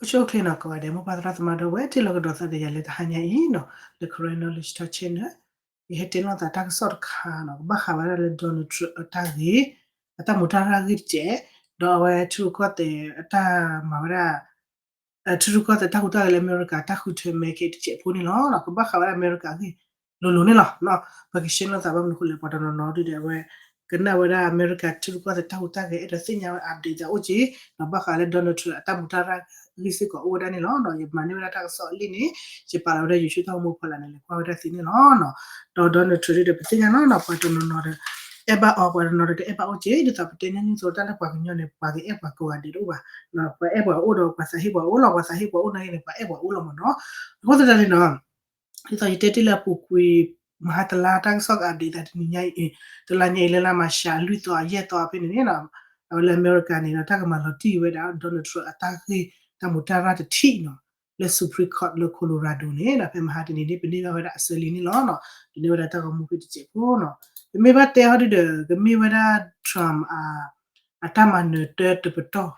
အိၣ်ဆူၣ်အိၣ်ချ့နီၤ ကိးဂၤဒဲး မိၢ်ပၢ်သရၣ်သမါဒီပုၢ်ဝဲၢ် ထံၣ်လိာ်ကဒီးသးဒီးယၤလၢတဟါညါအံၤနီၤ လၢ Karen Knowledge Talk Channel ယဟဲတဲလီၤသးတၢ်ကစီၣ်တခါနီၤ ကဘၣ်ဃးဝဲဒၣ်လၢ Donald Trump အတၢ်ဂ့ၢ် အတၢ်မူးတၢ်ရၢ်ဂ့ၢ်တစဲး ဒီးအဝဲထံရူၢ်ကီၢ်သဲးအတၢ်မၤဝဲဒၣ် ထံရူၢ်ကီၢ်သဲးတၢ်ဟူးတၢ်ဂဲၤလၢအမဲရကၤ တၢ်ဃုထၢမဲခဲတစဲးဖိန့ၣ်လီၤ. ကဘၣ်ဃးဝဲဒၣ်အမဲရကၤဂ့ၢ်လိၤလိၤန့ၣ်လီၤ. ပကရှဲလီၤသးဘၣ်မနုၤအဃိလဲၣ် ပှၤတနီၤနီၤဒုဒီးအဝဲ ကနၣ်ဝဲဒၣ်အမဲရကၤထံရူၢ်ကီၢ်သဲးတၢ်ဟူးတၢ်ဂဲၤ အဲၣ်ဒိးသ့ၣ်ညါဝဲ update သးအိၣ်က့ၤ ဒီးဘၣ်ဃးလၢ Donald Trump အတၢ်မူးတၢ်ရၢ်ဂ့ၢ်စ့ၢ်ကီးအိၣ်ဝဲဒၣ်န့ၣ်လီၤ. ယမၤန့ၢ်ဝဲဒၣ်တၢ်ကစီၣ်အလံာ်န့ၣ် ယပာ်လီၤဝဲဒၣ် YouTube တၢ်ဂီၤမူဖီလာ်န့ၣ် လဲၤကွၢ်ဝဲဒၣ်သ့န့ၣ်လီၤ. ဒီး Donald Trump ဒုဒီး ပသ့ၣ်ညါနီၤနီၤ ပှၤတနီၤနီၤဒီး အဲၣ်ဘၣ်အီၤ ပှၤတနီၤဒီးတအဲၣ်ဘၣ်အိၣ်က့ၤ ဒ်သိးပတဲညီနုၢ်သိးတၢ်လၢပှၤကညီန့ၣ် ပှၤကအဲၣ်ပှၤကိးဂၤဒဲးတအိၣ်ဘၣ်. ပှၤအဲၣ်ပှၤအိၣ်ဒီးပှၤသးဟ့ပှၤအိၣ်လီၤ ပှၤသးဟ့ပှၤအိၣ်နာ်က့န့ၣ် ပှၤအဲၣ်ပှၤအိၣ်လီၤမ့ၢ်နီၤ. အဃိသတးန့ၣ်နီၤ ဒ်သိးယတဲတ့ၢ်လၢအပူၤကွံာ် မဟါတလါတၢ်ကစီၣ်က update သးတနံၤညါအံၤ တလါညါအံၤလၢလါမၤရှးလွံၢ်သီအယဲၢ်သီဖဲန့ၣ်န့ၣ် အဝဲလၢအမဲရကၤန့ၣ်ဒီး တၢ်ကမၤလီၤတံၢ်ဝဲဒၣ် Donald Trump အတၢ်ဂ့ၢ် တၢ်မူးတၢ်ရၢ်တထံၣ်နီၤ လၢ Supreme Court လၢ Colorado န့ၣ်ဒီး ဖဲမဟါတနံၤန့ၣ် ပန့ၢ်ဘၣ်ဝဲဒၣ်အစၢလံန့ၣ်လီၤ. ပန့ၢ်ဝဲဒၣ်တၢ်ဂီၤမူဖဲတစဲးဖိနီၤ. ပမ့ၢ်ဘၣ်တဲဟီဒုဒီး ကမ့ၢ်ဝဲဒၣ် Trump အတၢ်မၤနၢၤတၢတပတီၢ်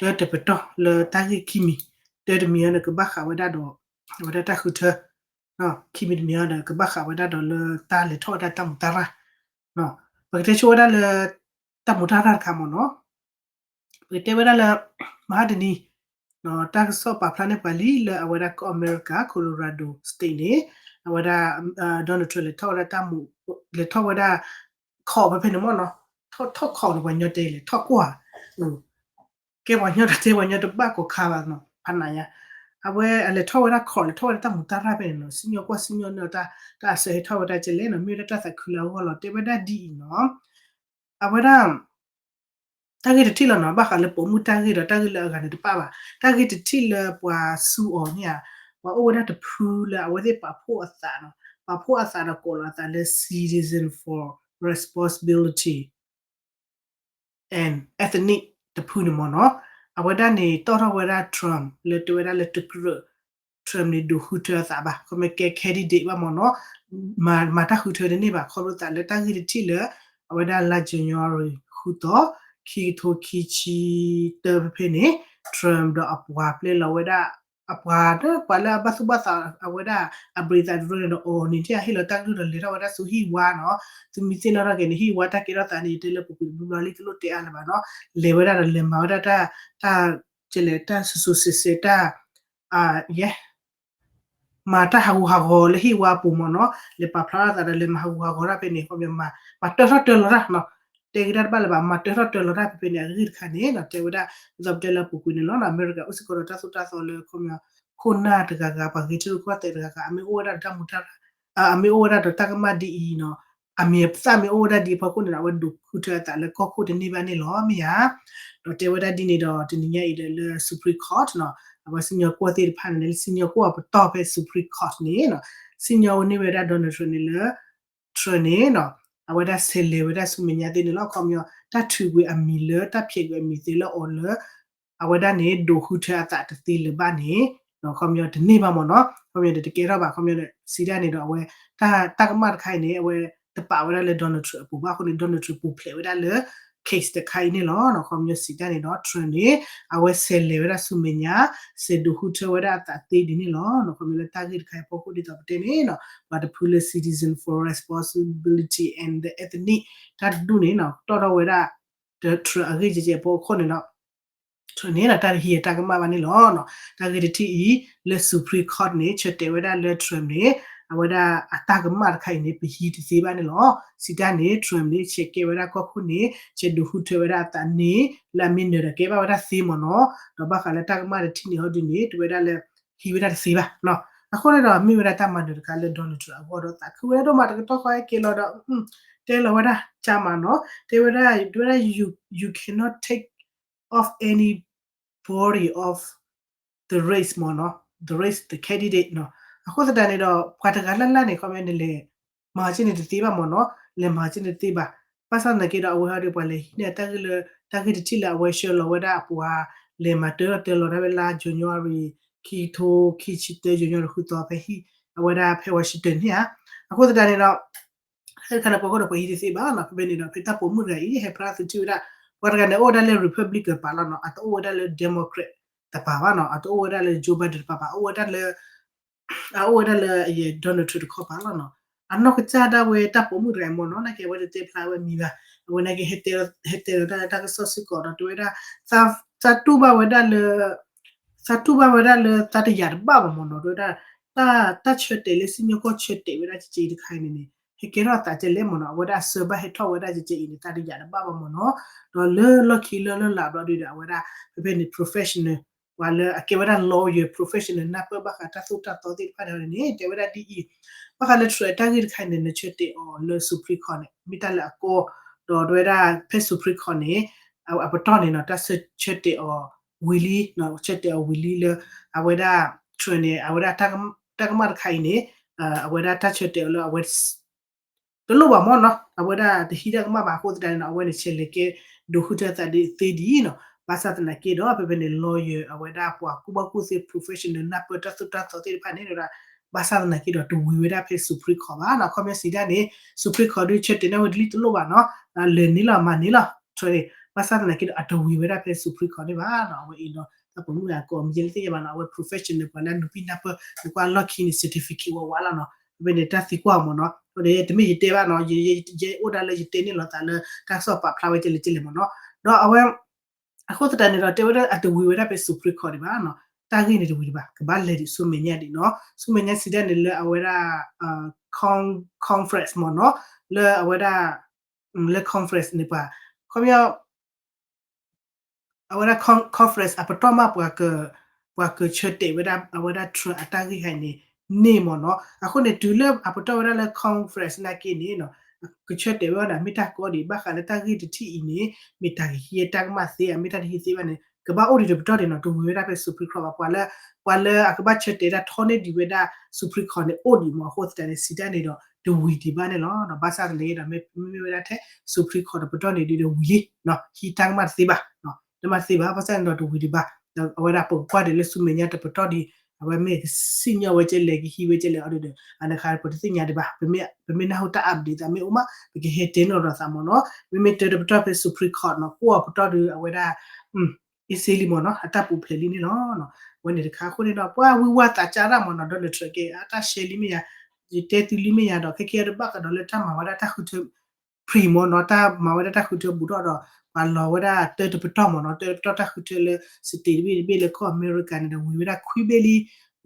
တၢတပတီၢ်လၢတၢ်ဂ့ၢ်ခံမံၤ တၢတမံၤအံၤဒီးကဘၣ်ဃးဝဲဒၣ်ဒီး အဝဲဒၣ်တၢ်ဃုထၢ ခံမံၤတမံၤအံၤဒီးကဘၣ်ဃးဝဲဒၣ်ဒီးလၢတၢ်လဲၤထီၣ်ဝဲဒၣ်တၢ်မူးတၢ်ရၢ် ပကတဲဆိဝဲဒၣ်လၢ တၢ်မူးတၢ်ရၢ်တခါမ့ၢ်နီၤ. ပကတဲဝဲဒၣ်လၢ မဟါတနံၤ တၢ်ကစီၣ်ပာ်ဖျါန့ၢ်ပှၤလံလၢအဝဲဒၣ်ကီၢ်အမဲရကၤ Colorado State န့ၣ် အဝဲဒၣ် Donald Trump လဲၤထီၣ်ဝဲဒၣ်တၢ်မူး လဲၤထီၣ်ဝဲဒၣ် court ဖဲဖဲန့ၣ်မ့ၢ်နီၤ. ထီၣ် ထီၣ် court န့ၣ် ပှၤညီတဲလဲၣ် ထီၣ်ကွၢ် ကဲပှၤညီတတဲပှၤညီတဘၣ်ကိးခါဘၣ်နီၤ ဖးနးယါ အဝဲအလဲၤထီၣ်ဝဲဒၣ် court လဲၤထီၣ်ဝဲဒၣ်တၢ်မူးတၢ်ရၢ်ဖဲန့ၣ်နီၤ စံၣ်ညီၣ်ကွီၢ်စံၣ်ညီၣ်န့ၢ်အီၤ တၢ်အစၢဟဲထီၣ်ဝဲဒၣ်ကဲလဲၣ်နီၤ မ့ၢ်ဝဲဒၣ်တၢ်သးခုလၢအဂီၢ်လီၤ တဲဝဲဒၣ်ဒ်အံၤနီၤ အဝဲဒၣ် တၢ်ဂ့ၢ်တထံၣ်လီၤနီၤ ဘၣ်ဃးလၢပိာ်မုၣ်တၢ်ဂ့ၢ်ဒီးတၢ်ဂ့ၢ်လၢအဂၤန့ၣ်တပၣ်ဘၣ် တၢ်ဂ့ၢ်တထံၣ်လၢပှၤစူအီၤန့ၣ်ဧါ ပှၤအိၣ်ဝဲဒၣ်တဖုလၢအဝဲသ့ၣ်ပာ်ဖှိၣ်အသးနီၤ ပာ်ဖှိၣ်အသးဒီးကိးလီၤအသးလၢ Citizen for Responsibility and Ethnic တဖုန့ၣ်မ့ၢ်နီၤ အဝဲဒၣ်န့ၣ်တီၣ်ထီၣ်ဝဲဒၣ် Trump လၢတဲဝဲဒၣ်လၢတကြၢး Trump န့ၣ်ဒိးဃုထၢအသးဘၣ် ခီမ့ၢ်ကဲ candidate ဘၣ်မ့ၢ်နီၤ မၤတၢ်ဃုထၢတန့ၢ်ဘၣ် ခီဖျိသးလၢတၢ်ဂ့ၢ်တထံၣ်လၢ အဝဲဒၣ်လါ January ဃုသီ ခံကထိခံဆံတၢဖဲဖဲန့ၣ် Trump ဒီးအပှၤပျဲလီၤဝဲဒၣ် အပှၤဒီးပှၤလၢအဘၣ်သူၣ်ဘၣ်သး အဝဲဒၣ်အဘြံၤသးတရၢန့ၣ်ဒီးအီၤန့ၣ် ဟ့ၣ်လီၤတၢ်ကလုၢ်ဒီးလဲၤထီၣ်ဝဲဒၣ်ဆူဟံၣ်ဝါနီၤ သုမ့ၢ်သ့ၣ်နီၣ်ထီၣ်က့ၤန့ၣ် ဟံၣ်ဝါတၢ်ကဲထီၣ်သးန့ၣ် တဲလၢပူၤကွံာ်တဘျီဘျီလံ တလိၣ်တဲအါလၢၤဘၣ်နီၤ လဲၤဝဲဒၣ်ဒီးလဲၤမၤဝဲဒၣ်တၢ် တၢ် ကဲလဲၣ် တၢ်စူၤစူၤစဲးစဲးတၢ် ယဲ မၤတၢ်ဟးဂူာ်ဟးဂီၤလၢဟံၣ်ဝါအပူၤမ့ၢ်နီၤ လဲၤပာ်ဖျါထီၣ်သးဒီးလဲၤမၤဟးဂူာ်ဟးဂီၤတၢ်ဖဲန့ၣ် ခီပညီ မၤတၢထီၣ်တၢလီၤတၢ်နီၤ တဲက့ၤတၢ်တဘၣ်လၢၤဘၣ် မၤတၢထီၣ်တၢလီၤတၢ်ဖဲဖဲန့ၣ် အဂ့ၢ်တခါန့ၣ်နီၤ တဲဝဲဒၣ် ဒ်သိးပတဲလၢအပူၤကွံာ်န့ၣ်လီၤ အမဲရကၤအိၣ်စ့ၢ်ကီးဒီးတၢ်သိၣ်တၢ်သီလၢခီပညီ ခိၣ်နၢ်တဂၤဂၤ ပှၤဂ့ၤထံရူၢ်ကီၢ်သဲးတဂၤဂၤ အမ့ၢ်အိၣ်ဝဲဒၣ်ဒီးတၢ်မူးတၢ်ရၢ် အမ့ၢ်အိၣ်ဝဲဒၣ်ဒီးတၢ်ကမၣ်ဒ်အံၤနီၤ အမံၤအသၣ်မ့ၢ်အိၣ်ဝဲဒၣ်ဒ်အံၤအဖီခိၣ်န့ၣ်ဒီး အဝဲဒိးဃုထၢအသးလၢကီၢ်ခိၣ်တန့ၢ်ဘၣ်န့ၣ်လီၤ မ့ၢ်ဧါ. ဒီးတဲဝဲဒၣ်ဒ်န့ၣ်ဒီး တနံၤညါအံၤဒီးလၢ Supreme Court နီၤ အဝဲစံၣ်ညီၣ်ကွီၢ်သ့ၣ်တဖၣ်န့ၣ် လၢစံၣ်ညီၣ်ကွီၢ်အပတီၢ်ဖဲ Supreme Court န့ၣ်နီၤ စံၣ်ညီၣ်ဝဲန့ၢ်ဝဲဒၣ် Donald Trump န့ၣ်လၢ Trump န့ၣ်နီၤ အဝဲဒၣ်ဆဲးလဲၤဝဲဒၣ်ဆူမဲာ်ညါသ့န့ၣ်လီၤ ခီပညီ တၢ်ထုးကွံာ်အမံၤလၢ တၢ်ဖျဲးကွံာ်အမံၤသ့လၢအီၤလၢ အဝဲဒၣ်န့ၣ် ဒိးဃုထၢအသးတသ့လၢၤဘၣ်န့ၣ် ခီပညီတန့ၢ်ဘၣ်မ့ၢ်နီၤ ခီပညီဒီးတကဲထီၣ်ဘၣ် ခီပညီဒီး စံးတၢ်န့ၣ်ဒီးအဝဲ တၢ် တၢ်ကမၣ်တခါအံၤန့ၣ် အဝဲတပာ်ဝဲဒၣ်လၢ Donald Trump အပူၤဘၣ်အဃိန့ၣ် Donald Trump ပူၤဖျဲးဝဲဒၣ်လၢ case တခါအံၤန့ၣ်လီၤ ခီပညီစံးတၢ်န့ၣ်ဒီး Trump န့ၣ် အဝဲဆဲးလဲၤဝဲဒၣ်ဆူမဲာ်ညါ ဆဲးဒိးဃုထၢဝဲဒၣ်အသးသ့ဒ်န့ၣ်လီၤ ခီပညီလၢတၢ်ဂ့ၢ်တခါအံၤဖီခိၣ်ဒ်သိးပတဲန့ၣ်နီၤ ပှၤတဖုလၢ Citizen for Responsibility and the Ethnic တၢ်တဒူၣ်န့ၣ်နီၤ တီၣ်ထီၣ်ဝဲဒၣ် Trump အဂ့ၢ်ကဲကဲအဖီခိၣ်န့ၣ်ဒီး Trump န့ၣ်ဒီး တၢ်တဟံးအတၢ်ကမၣ်ဘၣ်န့ၣ်လီၤ. တၢ်ဂ့ၢ်တထံၣ်အံၤ လၢ Supreme Court န့ၣ် ဆၢတဲာ်ဝဲဒၣ်လၢ Trump န့ၣ် အဝဲဒၣ်အတၢ်ကမၣ်တခါအံၤန့ၣ် ပဟံးတသ့ဘၣ်န့ၣ်လီၤ. စံးတၢ်န့ၣ် Trump န့ၣ် ဆဲးကဲဝဲဒၣ်ကီၢ်ခိၣ်န့ၣ် ဆဲးဒုးဟူးထွဲဝဲဒၣ်အသးန့ၣ် လၢအမ့ၢ်နၢၤဒီးကဲဘၣ်ဝဲဒၣ်သ့မ့ၢ်နီၤ. ဒီးဘၣ်ဃးလၢတၢ်ကမၣ်တထံၣ်န့ၣ်ဟီဒုန့ၣ် တဝဲဒၣ်လၢ ဟံးဝဲဒၣ်တသ့ဘၣ်. အဃိန့ၣ်ဒီး မ့ၢ်ဝဲဒၣ်တၢ်မၤနၢၤတခါလၢ Donald Trump အဂီၢ်ဒီး သးခုဝဲဒၣ်ဒိၣ်မးတကတီၢ်ဃီဟဲက့ၤလီၤဒီး တဲလီၤဝဲဒၣ် ကၢ်မးနီၤ တဲဝဲဒၣ် တဲဝဲဒၣ် you, you cannot take off anybody off the race မ့ၢ်နီၤ the race the candidate နီၤ. အဃိသတးန့ၣ်ဒီး ပှၤတဂၤလၢ်လၢ်န့ၣ် ခီပညီန့ၣ်လဲၤ မၤစ့ၢ်န့ၣ်တသ့ဘၣ်မ့ၢ်နီၤ လဲၤမၤစ့ၢ်န့ၣ်တသ့ဘၣ်. ဘၣ်ဆၣ်သနာ်က့ဒီး အဝဲဟီဒုးပှၤလဲၤဟံးန့ၢ်တၢ်ဂ့ၢ်လၢ တၢ်ဂ့ၢ်တထံၣ်လၢအဝဲဆှၢလီၤဝဲဒၣ်အပှၤ လဲၤမၤတၢထီၣ်တၢလီၤတၢ်ဖဲလါ January ခံကထိခံဆံတၢ January ဃုသီဖဲဟံၣ် အဝဲဒၣ်ဖဲ Washington န့ၣ်ဧါ. အဃိသတးန့ၣ်ဒီး ဟဲခါန့ၣ် ပှၤကီၢ်ဒီးပှၤဟံးတသ့ဘၣ်နီၤ ဖဲဖဲန့ၣ်ဒီး ဖဲတၢ်ပိာ်မုၣ်တဂၤအံၤ ဟဲဖျါသုထံၣ်ဝဲဒၣ် ပှၤတဂၤန့ၣ် အိၣ်ဝဲဒၣ်လၢ Republican ပာ်လီၤနီၤ အတအိၣ်ဝဲဒၣ်လၢ Democrat တပာ်ဘၣ်နီၤ, အတအိၣ်ဝဲဒၣ်လၢ Joe Biden တပာ်ဘၣ်, အိၣ်ဝဲဒၣ်လၢ အအိၣ်ဝဲဒၣ်လၢအယဲ Donald Trump တခီပၤလီၤနီၤ. အနီၢ်ကစၢ်ဒၣ်ဝဲတၢ်ပိာ်မုၣ်တဂၤအံၤမ့ၢ်နီၤ နာ်က့အဝဲတတဲဖျါဝဲမံၤဘၣ်. အဝဲနာ်က့ ဟဲတဲလီၤတၢ်လၢတၢ်ကစီၣ်စ့ၢ်ကီးဒီး တဲဝဲဒၣ် သးတူၢ်ဘၣ်ဝဲဒၣ်လၢ သးတူၢ်ဘၣ်ဝဲဒၣ်လၢသးတယာ်တဘၣ်ဘၣ်မ့ၢ်နီၤ, တဲဝဲဒၣ် တၢ် တၢ်ဆၢတဲာ်လၢစံၣ်ညီၣ်ကွီၢ်ဆၢတဲာ်ဝဲဒၣ်ကက့တခါအံၤန့ၣ်န့ၣ် ဟဲကဲထီၣ်သးကဲလဲၣ်မ့ၢ်နီၤ, အဝဲဒၣ်အစၢဘၣ်ဟဲထီၣ်ဝဲဒၣ်ကက့အံၤန့ၣ် သးတယာ်တဘၣ်ဘၣ်မ့ၢ်နီၤ. ဒီးလၢလီၢ်ခံလၢလၢ်လၢ်ဘျီဒုဒီး အဝဲဒၣ် ဖဲဖဲန့ၣ် professional ပှၤလၢအကဲဝဲဒၣ် lawyer professional နၢ်ပၢၢ်ဘၣ်ဃးတၢ်သိၣ်တၢ်သီသ့ၣ်တဖၣ်န့ၣ်န့ၣ် တဲဝဲဒၣ်ဒ်အံၤ, ဘၣ်ဃးလၢ Trump အတၢ်ဂ့ၢ်တခါအံၤန့ၣ် နဆၢတဲာ်အီၤလၢ Supreme Court န့ၣ် မ့ၢ်တၢ်လၢအကီ, ဒီးတဲဝဲဒၣ်ဖဲ Supreme Court န့ၣ် အပတီၢ်န့ၣ်နီၤ တၢ်ဆၢတဲာ်အီၤဝံၤလံ, ဆၢတဲာ်အီၤဝံၤလံလၢ အဝဲဒၣ် Trump န့ၣ် အဝဲဒၣ် တၢ်ကမၣ်တခါအံၤန့ၣ် အဝဲဒၣ်တၢ်ဆၢတဲာ်အီၤလၢအဝဲ တလိၣ်ဘၣ်မ့ၢ်နီၤ, အဝဲဒၣ်တဟံးတၢ်ကမၣ်ဘၣ်အဃိသတးန့ၣ်နီၤ အဝဲန့ၣ် ဆဲးလဲၤကဲဒိးဃုထၢသးဒ်သ့ဒ်အံၤနီၤ. ဘၣ်ဆၣ်သနာ်က့ဒီး ဖဲဖဲန့ၣ် lawyer အဝဲဒၣ်ပှၤကူၣ်ဘၣ်ကူၣ်သ့ professional နၢ်ပၢၢ်တၢ်သိၣ်တၢ်သီသ့ၣ်တဖၣ်န့ၣ်ဒီး ဘၣ်ဆၣ်သနာ်က့ဒီး တဝံၤဝဲဒၣ်ဖဲ Supreme Court ဘၣ်နီၤ. ခီပညီစံးဒၣ်န့ၣ် Supreme Court ဒုးဆၢတဲာ်န့ၢ်ဝဲဒ်လံတလိၣ်ဘၣ်နီၤ, လဲၤန့ၣ်လီၤမၤန့ၣ်လီၤ Trump န့ၣ်, ဘၣ်ဆၣ်သနာ်က့ဒီး အတဝံၤဝဲဒၣ်ဖဲ Supreme Court န့ၣ်ဘၣ်နီၤ. အဝဲအံၤဒီး တၢ်ပိာ်မုၣ်ဂၤကိးမံၤယဲလၢသ့ၣ်ညါဘၣ်နီၤ, အဝဲ professional ပှၤလၢအနုာ်ပံနၢ်ပၢၢ် နကွၢ်လီၢ်ခံန့ၣ် certificate ဝးဝးလီၤနီၤ. ဖဲဖဲန့ၣ် တၢ်သံကွၢ်မ့ၢ်နီၤ, အဃိန့ၣ် တမ့ၢ်ယတဲဘၣ်နီၤ, ယအိၣ်ဒၣ်လၢယတဲန့ၢ်လီၤသးလၢတၢ်ကစီၣ်ပာ်ဖျါဝဲကဲလဲၣ်ကဲလဲၣ်မ့ၢ်နီၤ. ဒီးအဝဲ အဃိသတးန့ၣ်ဒီး တဲဝဲဒၣ်အတဝံၤဝဲဒၣ်ဖဲ Supreme Court ဒံးဘၣ်နီၤ, တၢ်ဂ့ၢ်န့ၣ်တဝံၤဒံးဘၣ်, ကဘၣ်လဲၤဒံးဆူမဲာ်ညါဒံးနီၤ, ဆူမဲာ်ညါစံးဒၣ်န့ၣ်လၢအဝဲဒၣ် con- conference မ့ၢ်နီၤ, လၢအဝဲဒၣ် လၢ conference န့ၣ်ပှၤ ခီပညီ အဝဲဒၣ် con- conference အပတီၢ်မး ပှၤက ပှၤကဆၢတဲာ်ဝဲဒၣ် အဝဲဒၣ် Trump အတၢ်ဂ့ၢ်ဟဲန့ၣ် န့ၢ်မ့ၢ်နီၤ. အဃိန့ၣ် တုၤလၢအပတီၢ်ဝဲဒၣ်လၢ conference နာ်က့န့ၣ်နီၤ, ကဆၢတဲာ်ဝဲဒၣ်မ့ၢ်တၢ်ကီဒံး ဘၣ်ဃးလၢတၢ်ဂ့ၢ်တထံၣ်အံၤန့ၣ် မ့ၢ်တၢ်ကဟံးတၢ်ကမၣ်သ့ အမ့ၢ်တၢ်တဟံးသ့ဘၣ်န့ၣ် ကဘၣ်အိၣ်ဒံးတပတီၢ်ဒံးနီၤ, တဝံၤဝဲဒၣ်ဖဲ Supreme Court ဘၣ်. ပှၤလၢ ပှၤလၢအကဘၣ်ဆၢတဲာ်ဒၣ်ထီန့ၢ်ဒံးဝဲဒၣ် Supreme Court န့ၣ် အိၣ်ဒံးမ့ၢ် အဃိသတးန့ၣ် စံးတၢ်န့ၣ်ဒီး တဝံၤဒံးဘၣ်န့ၣ်လီၤ. ဘၣ်ဆၣ်သနာ်က့ဒီး မ့မ့ၢ်ဝဲဒၣ်ထဲ Supreme Court တပတီၢ်န့ၣ်ဒုးဒီးဝံၤလံ, ဟံးတၢ်ကမၣ်တသ့ဘၣ်, တမၣ်တသ့ဘၣ် ဘၣ်ဆၣ်န့ၣ်ဒီးတဝံၤဒံးဘၣ်. ဒီးအဝဲဒၣ်ပကကွၢ်ဒံးလၢဆူမဲာ်ညါတပတီၢ်ဒံး အဝဲမ့ၢ်ကစံၣ်ညီၣ်ဝဲကဲလဲၣ် ကဟံးဝဲကဲလဲၣ်အီၤဒုးဒီး အန့ၣ်ခါပတသ့ၣ်ညါဒံးဘၣ်, ပမ့ၢ်နၢ်ဟူတၢ် update သးမ့ၢ်အိၣ်မး ပကဟဲတဲန့ၢ်ဒီးသးမ့ၢ်နီၤ. မ့မ့ၢ်တၢ်တပတီၢ်ဖဲ Supreme Court နီၤ ကိးအပတီၢ်ဒုး အဝဲဒၣ် အ့စ့လံမ့ၢ်နီၤ အတၢ်ပူၤဖျဲးလံန့ၣ်လီၤ. အဝဲန့ၣ်တခါအဃိန့ၣ်ဒီး ပှၤဝံဝါသးစၢ်တၢ်မ့ၢ်နီၤ Donald Trump ကဲ အတၢ်ရှဲလံမ့ၢ်ယါ, ယတဲသုလံမ့ၢ်ယါဒီး ခဲကဲတဘၣ်ကဒီးလၢတၢ်မၤဝဲဒၣ်တၢ်ဃုထၢ pre မ့ၢ်နီၤ တၢ်မၤဝဲဒၣ်တၢ်ဃုထၢဘူးထီၣ်ဒီး ပှၤလီၤဝဲဒၣ်တၢ်တပတီၢ်မ့ၢ်နီၤ တၢ်တပတီၢ်တၢ်ဃုထၢလၢ state တဘ့ၣ်တဘ့ၣ်လၢကီၢ်အမဲရကၤန့ၣ်ဒီး ဝံၤဝဲဒၣ်ခွံဘ့ၣ်လံ.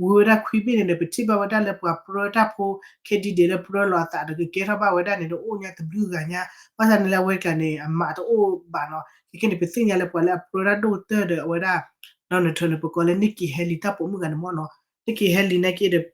ဝံၤဝဲဒၣ်ခွံဘ့ၣ်န့ၣ်ဒီး ပထံၣ်ဘၣ်ဝဲဒၣ်လၢပှၤပြၢတၢ်ဖိ candidate လၢပြၢလီၤအသးဒီး ကကဲထီၣ်ဘၣ်ဝဲဒၣ်န့ၣ်ဒီး အိၣ်ညါတဘျုးဂၤညါ, ဘၣ်ဆၣ်န့ၣ်လၢအဝဲကျါန့ၣ် အမးတအိၣ်ဘၣ်နီၤ. ခဲကဲန့ၣ် ပသ့ၣ်ညါလၢပှၤလၢအပြၢတၢ်ဒိၣ်ကတၢၢ်ဒီး အဝဲဒၣ် Donald Trump န့ၣ် ပကိးလၢ Nikki Haley တၢ်ပိာ်မုၣ်ဂၤန့ၣ်မ့ၢ်နီၤ. Nikki Haley နာ်က့ဒီး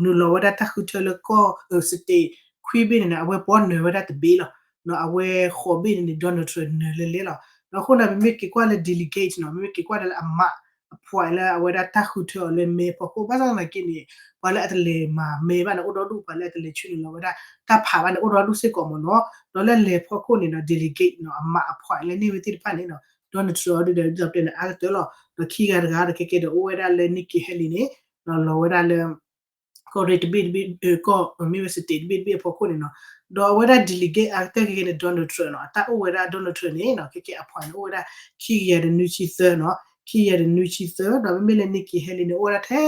နုာ်လီၤဝဲဒၣ်တၢ်ဃုထၢလၢကီၢ် state ခွံဘ့ၣ်န့ၣ် အဝဲပီနၢၤဝဲဒၣ်တဘ့ၣ်လီၤ. အဝဲဃိးဘ့ၣ်န့ၣ်န့ၣ် Donald Trump နၢၤလဲၤလဲၤလီၤ. ဒီးအဃိန့ၣ် ပမ့ၢ်က့ၤကွၢ်လၢ delegate နီၤ မ့မ့ၢ်က့ၤကွၢ်လၢအမးအ point လၢအဝဲဒၣ်တၢ်ဃုထၢအီၤလၢမဲအဖီခိၣ် ဘၣ်ဆၣ်သနာ်က့န့ၣ် ပှၤလၢအတလဲၤမၤမဲဘၣ်န့ၣ် အိၣ်ဒီဒူၣ် ပှၤလၢအတလဲၤဆှၢနုာ်လီၤဝဲဒၣ်တၢ်ဖးဘၣ်န့ၣ် အိၣ်ဒီဒူၣ်စ့ၢ်ကီးမ့ၢ်နီၤ. ဒီးလၢလဲၤဖီခိၣ်န့ၣ်ဒီး delegate နီၤ အမးအ point လၢန့ၢ်ဝဲသ့ၣ်တဖၣ်န့ၣ်နီၤ Donald Trump အီၤဒုးဒီး ဒ်သိးပတဲန့ၣ် အါကတၢၢ်လီၤ. ဒီးခံဂၤတဂၤဒီး ခဲကဲဒီး အိၣ်ဝဲဒၣ်လၢ Nikki Haley န့ၣ် လီၤဝဲဒၣ်လၢ ကီၢ်ရ့ၣ်တဘ့ၣ်တဘ့ၣ် ကီၢ်မ့ၢ်ဝဲ state တဘ့ၣ်တဘ့ၣ်အဖီခိၣ်န့ၣ်နီၤ. ဒီးအဝဲဒၣ် delegate အါကတၢၢ်ခဲကဲန့ၣ် Donald Trump နီၤ အတၢ်အိၣ်ဝဲဒၣ် Donald Trump န့ၣ်နီၤ ခဲကဲအ point န့ၣ် အိၣ်ဝဲဒၣ် ခံကယၤဒီးနွံဆံသၢနီၤ ခံကယၤဒီးနွံဆံသၢ ဒီးမ့မ့ၢ်လၢ Nikki Haley န့ၣ် အိၣ်ဝဲဒၣ်ထဲ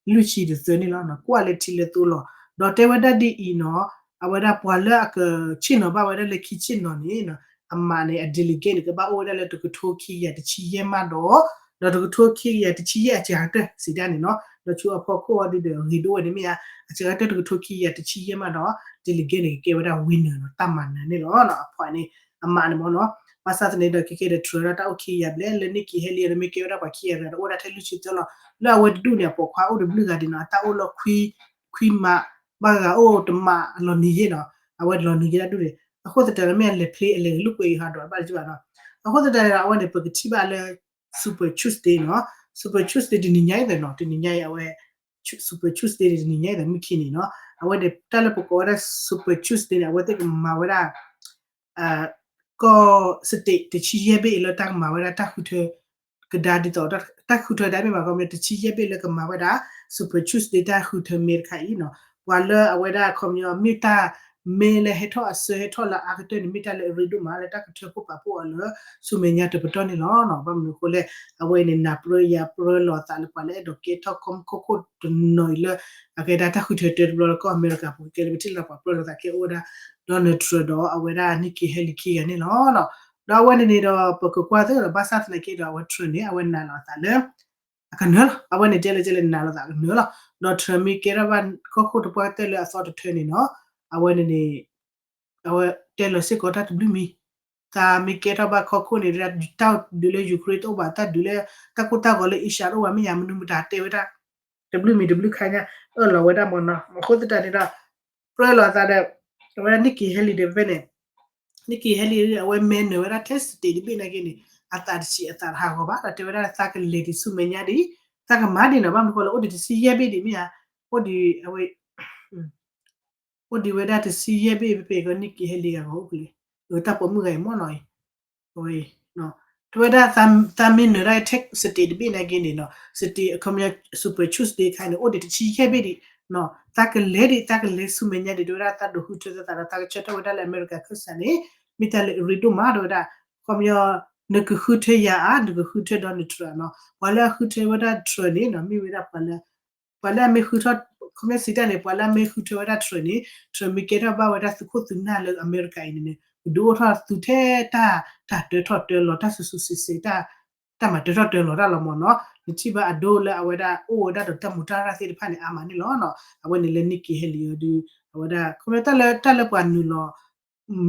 လွံၢ်ဆံဒီးသၢန့ၣ်လီၤ. ကွၢ်လၢထံလၢသိလီၤ. ဒီးတဲဝဲဒၣ်ဒ်အံၤနီၤ အဝဲဒၣ်ပှၤလၢအကဆ့ၣ်နီၤဘၣ်ဝဲဒၣ်လၢခံဆ့ၣ်နီၤန့ၣ် အမးန့ၣ် အ delegate န့ၣ် ကဘၣ်အိၣ်ဝဲဒၣ်လၢတကထိခံကယၤတဆံယဲၢ်မးဒီး ဒီးတကထိခံကယၤတဆံယဲၢ်အစှၤကတၢၢ်စံးဒၣ်န့ၣ်နီၤ ဒီးဆူအဖီခိၣ်အီၤဒုးဒီး ဂ့ၤဒိၣ်ဝဲန့ၣ်မ့ၢ်ဧါ အစှၤကတၢၢ်တကထိခံကယၤတဆံယဲၢ်မးဒီး delegate န့ၣ် ကကဲဝဲဒၣ် winner နီၤ တၢ်မၤနၢၤန့ၣ်လီၤ. အ point န့ၣ် အမးန့ၣ်မ့ၢ်နီၤ ဘၣ်ဆၣ်သနာ်က့ဒီး ခဲကဲဒီး Trump ဒၣ်တၢ်အိၣ်ခံကယၤဘျဲၣ် လၢ Nikki Haley ဒီးမ့ၢ်ကဲဝဲဒၣ်ပှၤခံကယၤတဂၤဒီး အိၣ်ဝဲဒၣ်ထဲလွံၢ်ဆံသၢလီၤ. လၢအဝဲတဒူၣ်န့ၣ် အပိာ်ခွါအိၣ်တဘျုးဂၤဒံးနီၤ အတၢ်အိၣ်လၢ ခွံမး ဘၣ်ဂၤအိၣ်တမးလီၤနံၤယ့ၣ်နီၤ အဝဲလီၤနံၤယ့ၣ်တၢ်ဒူၣ်န့ၣ် အဃိသတးဒီးမ့ၢ်အလဲၤ play အလဲၤကလုၢ်ကွဲးအံၤဟးဒီးဘၣ်တဘၣ်နီၤ အဃိသတးဒီးအဝဲန့ၣ် ပကထံၣ်ဘၣ်လၢ Super Tuesday နီၤ Super Tuesday တနံၤညါအံၤနီၤ တနံၤညါအံၤအဝဲ Super Tuesday န့ၣ် တနံၤညါအံၤမုၢ်ခံနံၤနီၤ အဝဲန့ၣ် တၢ်လၢပကိးဝဲဒၣ် Super Tuesday န့ၣ် အဝဲသ့ၣ်ကမၤဝဲဒၣ် ကီၢ် state တဆံယဲၢ်ဘ့ၣ်အံၤလၢတၢ်ကမၤဝဲဒၣ်တၢ်ဃုထၢ ကဒါဒ်သိး တၢ်ဃုထၢတၢ်မ့ၢ်ဘၣ် ခီပညီ တဆံယဲၢ်ဘ့ၣ်လၢကမၤဝဲဒၣ် Super Tuesday တၢ်ဃုထၢမဲတခါအံၤနီၤ ပှၤလၢအဝဲဒၣ်ခီပညီ မ့ၢ်တၢ် မ့ၢ်လၢဟဲထီၣ်အစၢဟဲထီၣ်လၢအါကတၢၢ်န့ၣ် မ့ၢ်တၢ်လၢအရ့ဒိၣ်မးလၢတၢ်ကထၢဖှိၣ်ပာ်ဖှိၣ်အီၤလၢ ဆူမဲာ်ညါတပတီၢ်န့ၣ်လီၤ. ဘၣ်မနုၤအဃိလဲၣ် အဝဲအံၤန့ၣ် နၢ်ပြၢယၤပြၢလိာ်အသးလၢပှၤလၢအဲၣ်ဒိးကဲထီၣ်ကီၢ်ခိၣ်ခိၣ်တနီၤအံၤလၢ အကဲဒၣ်တၢ်ဃုထၢတၢတဘျီလၢကီၢ်အမဲရကၤပူၤ ကဲလၢပထံၣ်လၢပှၤပြၢလိာ်သးကဲအိၣ်ဝဲဒၣ် Donald Trump ဒီးအဝဲဒၣ် Nikki Haley ခံဂၤန့ၣ်လီၤ. ဒီးအဝဲန့ၣ်န့ၣ်ဒီး ပကကွၢ်သ့ဒီး ဘၣ်ဆၣ်သနာ်က့ဒီး အဝဲ Trump န့ၣ် အဝဲနာ်လီၤအသးလၢ အကနၢၤလီၤ. အဝဲန့ၣ်တဲလၢကဲလၢနာ်လီၤသးကနၢၤလီၤ. ဒီး Trump မ့ၢ်ကဲထီၣ်ဘၣ်ကီၢ်ခိၣ်တပှၢ်ကတၢၢ်လၢအသီတထၢန့ၣ်နီၤ အဝဲန့ၣ်န့ၣ် အဝဲတဲလီၤစ့ၢ်ကီးတၢ်တဘျုးမံၤ သးမ့ၢ်ကဲထီၣ်ဘၣ်ကီၢ်ခိၣ်န့ၣ် တၢ်ဒုးလၢ Ukraine တအိၣ်ဘၣ် တၢ်ဒုးလၢ တၢ်ကိၢ်တၢ်ဂီၤလၢ Asia တအိၣ်ဘၣ် မ့ၢ်ယၤ မနုၤမတၤတဲဝဲဒၣ် တဘျုးမံၤတဘျုးခါညါ အၢၣ်လီၤဝဲဒၣ်မ့ၢ်နီၤ အဃိသတးန့ၣ်ဒီး ပြၢလိာ်အသးဒီး အဝဲဒၣ် Nikki Haley ဒီးဖဲန့ၣ် Nikki Haley အဝဲမဲနုာ်ဝဲဒၣ်ထဲ state တဘ့ၣ်နာ်က့န့ၣ် အသးတဆံးအသးတဟးဂီၤဘၣ် ဒီးတဲဝဲဒၣ်သးကလဲၤဒံးဆူမဲာ်ညါဒံး သးကမၤဒံးနီၤ ဘၣ်မနုၤဃိလၢအိၣ်ဒံးတဆံယဲၢ်ဘ့ၣ်ဒံးမ့ၢ်ဧါ အိၣ်ဒံးအဝဲ အိၣ်ဒံးဝဲဒၣ်တဆံယဲၢ်ဘ့ၣ် ဖဲဖဲကီး Nikki Haley ဂၤဂီၢ်အိၣ်ကလဲၣ် တၢ်ပိာ်မုၣ်ဂၤအံၤမ့ၢ်နီၤအံၤ အဝဲ တဲဝဲဒၣ် သးမ့ၢ်နုာ်ဒၣ်ထဲ state တဘ့ၣ်နာ်က့န့ၣ်နီၤ state အခီပညီ Super Tuesday ခါန့ၣ် အိၣ်ဒံးတဆံယဲၢ်ဘ့ၣ်ဒံး သးကလဲၤဒံး သးကလဲၤဆူမဲာ်ညါဒံး တဲဝဲဒၣ်သးဒိးဃုထၢသးဒီး သးကဆၢထၢၣ်ဝဲဒၣ်လၢအမဲရကၤခၢၣ်စးန့ၣ် မ့ၢ်တၢ်လၢအရ့ဒိၣ်မး တဲဝဲဒၣ် အခီပညီ နကဃုထၢယၤဧါ နကဃုထၢ Donald Trump နီၤ ပှၤလၢအဃုထၢဝဲဒၣ် Trump န့ၣ်နီၤ မ့ၢ်ဝဲဒၣ်ပှၤလၢ ပှၤလၢအမ့ၢ်ဃုထၢ ခီပညီစံးတၢ်န့ၣ် ပှၤလၢအမ့ၢ်ဃုထၢဝဲဒၣ် Trump န့ၣ် Trump မ့ၢ်ကဲထီၣ်ဘၣ်ဝဲဒၣ်သုးခိၣ်သုးနၢ်လၢအမဲရကၤအံၤန့ၣ်န့ၣ် ကဒုးအိၣ်ထီၣ်သုထဲတၢ် တၢ်တၢထီၣ်တၢလီၤ တၢ်စူၤစူၤစဲးစဲး တၢ် တၢ်မၤတၢထီၣ်တၢလီၤတၢ်လီၤမ့ၢ်နီၤ နထံၣ်ဘၣ်အဒိလၢအဝဲဒၣ်အိၣ်ဝဲဒၣ်ဒီးတၢ်မူးတၢ်ရၢ်သ့ၣ်တဖၣ်န့ၣ် အါမးန့ၣ်လီၤ. အဝဲန့ၣ်လၢ Nikki Haley အီၤဒုး အဝဲဒၣ် ခီပညီတၢ်လၢ တၢ်လၢပှၤနုာ်လီၤ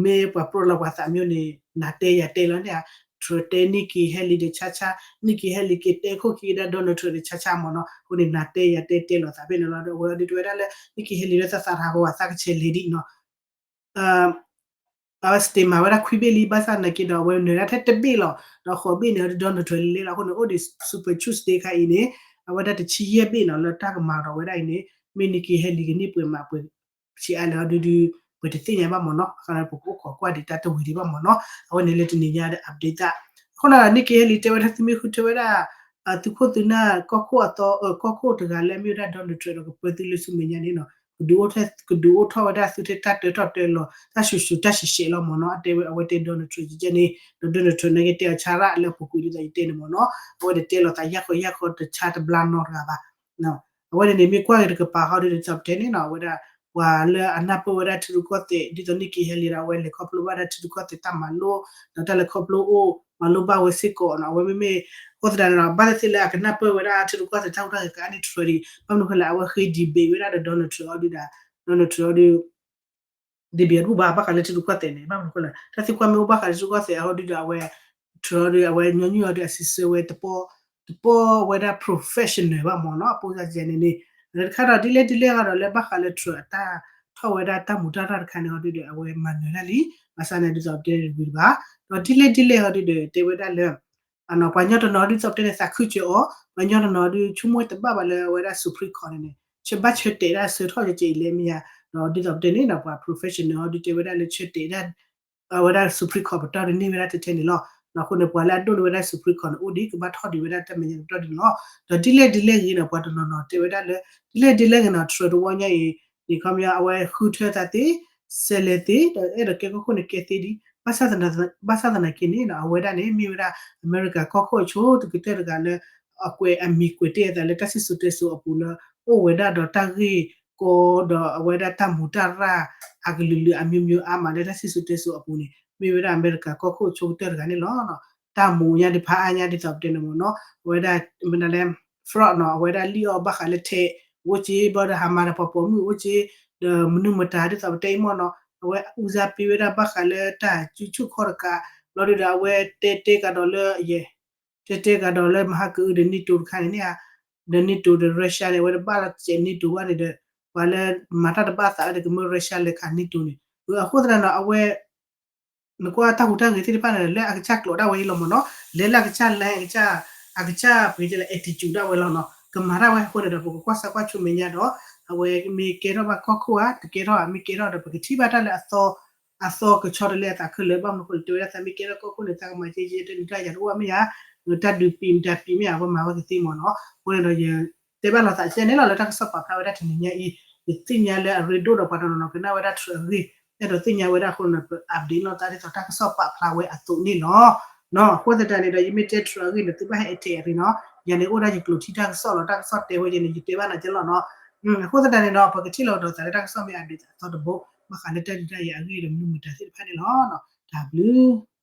မ့ၢ်ပှၤပြၢလီၤပှၤသးမျိုးန့ၣ် နၤတဲယၤတဲလီၤန့ၣ်ဧါ Trump တဲ Nikki Haley ဒီးဆါဆါ Nikki Haley က့ၤတဲခိၣ်ခံဝဲဒၣ် Donald Trump ဒီးဆါဆါမ့ၢ်နီၤ အဃိန့ၣ် နၤတဲယၤတဲတဲလီၤသးဖဲန့ၣ်လီၤ ဒီးအဝဲအီၤဒုးတဲဝဲဒၣ်လၢ Nikki Haley လၢသးသးတဟးဂီၤဘၣ် သးကဆဲးလဲၤဒံးနီၤ အဝဲ state မၤဝဲဒၣ်ခွံဘ့ၣ်လံ ဘၣ်ဆၣ်သနာ်က့ဒီး အဝဲနုာ်ဒၣ်ထဲတဘ့ၣ်လီၤ ဒီးဃိးဘ့ၣ်န့ၣ် အီၤဒုး Donald Trump လဲၤလီၤ အဃိန့ၣ် အိၣ်ဒံး Super Tuesday ခါအံၤန့ၣ် အဝဲဒၣ်တဆံယဲၢ်ဘ့ၣ်နီၤ လၢတၢ်ကမၤဒီးဝဲဒၣ်အံၤန့ၣ် မ့ၢ် Nikki Haley ကန့ၢ်ပှဲၤမးပှဲၤ ဆံးအါလဲၣ်အီၤဒုးဒုး ပတသ့ၣ်ညါဘၣ်မ့ၢ်နီၤ အခါန့ၣ် ပကအိၣ်ခိးကွၢ်ဒံးတၢ်တဝံၤဒံးဘၣ်မ့ၢ်နီၤ အဝဲန့ၣ်လၢတနံၤညါဒီး update သး အဃိန့ၣ် Nikki Haley တဲဝဲဒၣ်သုမ့ၢ်ဃုထၢဝဲဒၣ် သုးခိၣ်သုးနၢ်ကီၢ်ခိၣ်အသီ ကီၢ်ခိၣ်တဂၤလၢအမ့ၢ်ဝဲဒၣ် Donald Trump ဒီးကပၢသုလၢဆူမဲာ်ညါန့ၣ်နီၤ ကဒုးအိၣ်ထီၣ် ကဒုးအိၣ်ထီၣ်ဝဲဒၣ်သုထဲတၢ်တၢထီၣ်တၢလီၤ တၢ်ဆူးဆူးတၢ်ဆဲးဆဲးလီၤမ့ၢ်နီၤ အတဲဝဲ အဝဲတဲ Donald Trump ကဲန့ၣ် ဒီး Donald Trump န့ၣ်က့တဲအီၤဆါရၣ်လၢအပူၤကွံာ်ဒ်သိးယတဲန့ၣ်မ့ၢ်နီၤ အဝဲဒၣ်တဲလိာ်သးယၢ်ဃီယၢ်ဃီတဆါတဘျါနီတဂၤဘၣ် အဝဲန့ၣ်န့ၣ် မ့ၢ်ကွၢ်က့ၤတကပၤဃီဒ်သိးပတဲန့ၣ်နီၤ အဝဲဒၣ် ပှၤလၢအနၢ်ပၢၢ်ဝဲဒၣ်ထံရူၢ်ကီၢ်သဲး ဒ်သိး Nikki Haley ဒီး အဝဲလဲၤခီဖျိဘၣ်ဒၣ်ထံရူၢ်ကီၢ်သဲးတၢ်မၤလိ ဒီးတၢ်လဲၤခီဖျိအိၣ် မၤလိဘၣ်ဝဲစ့ၢ်ကီးနီၤ အဝဲမ့မ့ၢ် အဃိသတးန့ၣ်ဒီး ဘၣ်သ့ၣ်သ့ၣ်လၢအကနၢ်ပၢၢ်ဝဲဒၣ်ထံရူၢ်ကီၢ်သဲးတၢ်ဟူးတၢ်ဂဲၤကအါန့ၢ် Trump ဒံး ဘၣ်မနုၤဃိလဲၣ် အဝဲဃ့ debate ဝဲဒၣ်ဒီး Donald Trump အီၤဒုးဒီး Donald Trump အီၤဒုး debate တဘူၣ်ဘၣ် ဘၣ်ဃးလၢထံရူၢ်ကီၢ်သဲးန့ၣ် ဘၣ်မနုၤဃိလဲၣ် တၢ်သံကွၢ်မ့ၢ်အိၣ်ဘၣ်ဃးလၢထံရူၢ်ကီၢ်သဲးအီၤဒုးဒီး အဝဲ Trump အီၤဒုး အဝဲညီနုၢ်အီၤဒုး အစံးဆၢဝဲတပီၢ် တပီၢ်ဝဲဒၣ် professional ဘၣ်မ့ၢ်နီၤ အပိစၢ်စဲန့ၣ်န့ၣ် တခါဒီးဒ်လဲၣ်ဒ်လဲၣ်ဃီဒီးလၢဘၣ်ဃးလၢ Trump အတၢ်ထီၣ်ဝဲဒၣ်တၢ်မူးတၢ်ရၢ်တခါန့ၣ်အီၤဒုးဒီး အဝဲမၤနၢၤတၢ်လံ ဘၣ်ဆၣ်န့ၣ်ဒ်သိးတဲတဝံၤတဘၣ် ဒီးဒ်လဲၣ်ဒ်လဲၣ်ဃီဒုးဒီး တဲဝဲဒၣ်လၢ ပှၤညီတနီၤဒ်သိးပတဲန့ၣ် သးခုစၢၤအီၤ ပှၤညီတနီၤဒုး ဆိကမိၣ်တဘၣ်ဘၣ်လၢအဝဲဒၣ် Supreme Court န့ၣ်န့ၣ် ဆၢဘၣ်ဆၢတဲာ်ဒၣ်ဆၢထီၣ်ကဲကဲအံၤလဲၣ်မ့ၢ်ဧါ ဒီးဒ်သိးပတဲန့ၣ်နီၤ ပှၤ professional အီၤဒုးတဲဝဲဒၣ်လၢဆၢတဲာ်ဒၣ် အဝဲဒၣ် Supreme Court ပတီၢ်ဒုးန့ၢ်ဝဲဒၣ်ထဲထဲန့ၣ်လီၤ. အဃိန့ၣ် ပှၤလၢအဒိၣ်န့ၢ်ဝဲဒၣ် Supreme Court န့ၣ် အိၣ်ဒံးကဘၣ်ထီၣ်ဒံးဝဲဒၣ်တၢ်မဲာ်ညါကတီၢ်ဒံးန့ၣ်လီၤ. ဒီးဒ်လဲၣ်ဒ်လဲၣ်ဂ့ၤန့ၣ် ပှၤတနီၤနီၤတဲဝဲဒၣ်လၢ ဒ်လဲၣ်ဒ်လဲၣ်ဂ့ၤန့ၣ် Trump တဝီညါအံၤ န့ၣ်ခီပညီ အဝဲဃုထၢသးသ့ ဆဲးလဲၤသ့ ဒီးအဲၣ်ဒိးကဲကီၢ်ခိၣ်န့ၣ်ကဲသ့ဒံး ဘၣ်ဆၣ်သနာ်က့န့ၣ် အဝဲဒၣ်န့ၣ် မ့ၢ်ဝဲဒၣ် အမဲရကၤကီၢ်ခိၣ်အဆိကတၢၢ်တဂၤလၢ အကွဲးအမံၤကွဲးတ့ၢ်အသးလၢတၢ်စံၣ်စိၤတဲစိၤအပူၤလၢ အိၣ်ဝဲဒၣ်ဒီးတၢ်ဂ့ၢ်ကီဒီးအဝဲဒၣ်တၢ်မူးတၢ်ရၢ် အကလုာ်လုာ်အမျိုးမျိုးအါမးလၢတၢ်စံၣ်စိၤတဲစိၤအပူၤန့ၣ် မ့ၢ်ဝဲဒၣ်အမဲရကၤကီၢ်ခိၣ်အဆိကတၢၢ်တဂၤန့ၣ်လီၤ. တၢ်မူးညါဒံးဖးအါညါဒ်သိးပတဲန့ၣ်မ့ၢ်နီၤ အဝဲဒၣ် မနုၤလဲၣ် fraud နီၤ အဝဲဒၣ်လံၣ်အီၣ်ဘၣ်ဃးလၢထဲး အိၣ်က့ ဘျီဒီးဟးမၤဒီးပှၤပိာ်မုၣ်အိၣ်က့ ဒီးမနုၤမတၤဒ်သိးပတဲအံၤမ့ၢ်နီၤ အဝဲ ဦးစားပေး ဝဲဒၣ်ဘၣ်ဃးလၢတၢ်စုဆူၣ်ခီၣ်တကး ဘျီဒုဒီးအဝဲတဲ တဲကဒီးလၢယဲ တဲတဲကဒီးလၢမဟါကအုဒီး NATO တခါန့ၣ်န့ၣ်ဧါ ဒီး NATO ဒီး Russia န့ၣ် အဝဲတဘၣ်လီၤစဲး NATO ဘၣ်န့ၣ်ဒီး ပှၤလၢမၤတၢ်တဘၣ်သးဒီးကမၢ Russia လဲၤခး NATO န့ၣ် အဃိသတးဒီးအဝဲ နကွၢ်တၢ်ဟူးတၢ်ဂဲၤသ့ၣ်တဖၣ်န့ၣ် လၢအကစၢ်ကျိာ်ဒၣ်ဝဲအံၤလီၤမ့ၢ်နီၤ လဲၤလၢအကစၢ်လဲၤ အကစၢ် အကစၢ်ပကတဲလၢ attitude ဒၣ်ဝဲလီၤနီၤ ကမၤတၢ်ဝဲအဃိန့ၣ်ဒီး ပကကွၢ်စၢ်ကွၢ်ဆိမဲာ်ညါဒီး အဝဲမ့ၢ်ကဲထီၣ်ဘၣ်ကီၢ်ခိၣ်ဧါ တကဲထီၣ်ဧါ မ့ၢ်ကဲထီၣ်ဒီး ပကထံၣ်ဘၣ်တၢ်လၢအသီ အသီကဆီတလဲအသးခဲလၢာ် ဘၣ်မနုၤအဃိလဲၣ် တဲဝဲဒၣ်သးမ့ၢ်ကဲထီၣ်ကီၢ်ခိၣ်န့ၣ် သးကမၤကဲကဲတၢ်ဒုးတၢ်ယၤတအိၣ်မ့ၢ်ဧါ တၢ်ဒုးပံးမတၤပံးမ့ၢ်ဧါ ပှၤမၤဝဲကသ့မ့ၢ်နီၤ အဃိန့ၣ်ဒီး ယတဲဘၣ်လီၤသးကဲန့ၣ်လီၤ လၢတၢ်ကစီၣ်ပာ်ဖျါဝဲဒၣ်တနံၤညါအံၤ ယသ့ၣ်ညါလၢအရ့ဒိၣ်ဒီးပှၤတနီၤနီၤကနၣ်ဝဲဒၣ် Trump အဂ့ၢ် အဲၣ်ဒိးသ့ၣ်ညါဝဲဒၣ်အဃိန့ၣ် ပ update လိာ်သးဒ်သိးတၢ်ကစီၣ်ပာ်ဖျါဝဲအသိးန့ၣ်လီၤ. အဃိသတးန့ၣ်ဒီး ယမ့ၢ်တဲတြၢၤအဂ့ၢ်န့ၣ် သုဘၣ်ဟဲ attack အရ့နီၤ, ယၤန့ၣ်အိၣ်ဒၣ်ယကျိာ်ထံတၢ်ကစီၣ်လီၤ. တၢ်ကစီၣ်တဲဝဲယၤန့ၣ် ယတဲဘၣ်နၤကဲလီၤနီၤ. အဃိသတးန့ၣ်ဒီး ပကထံၣ်လိာ်ကဒီးသးလၢတၢ်ကစီၣ်မ့ၢ် update အသီတဘိ ဘၣ်ဃးလၢတၢ်ဒုးတၢ်ယၤအဂ့ၢ်ဒီးမနုၤမတၤသ့ၣ်တဖၣ်န့ၣ်လီၤ. တၢ်ဘျုး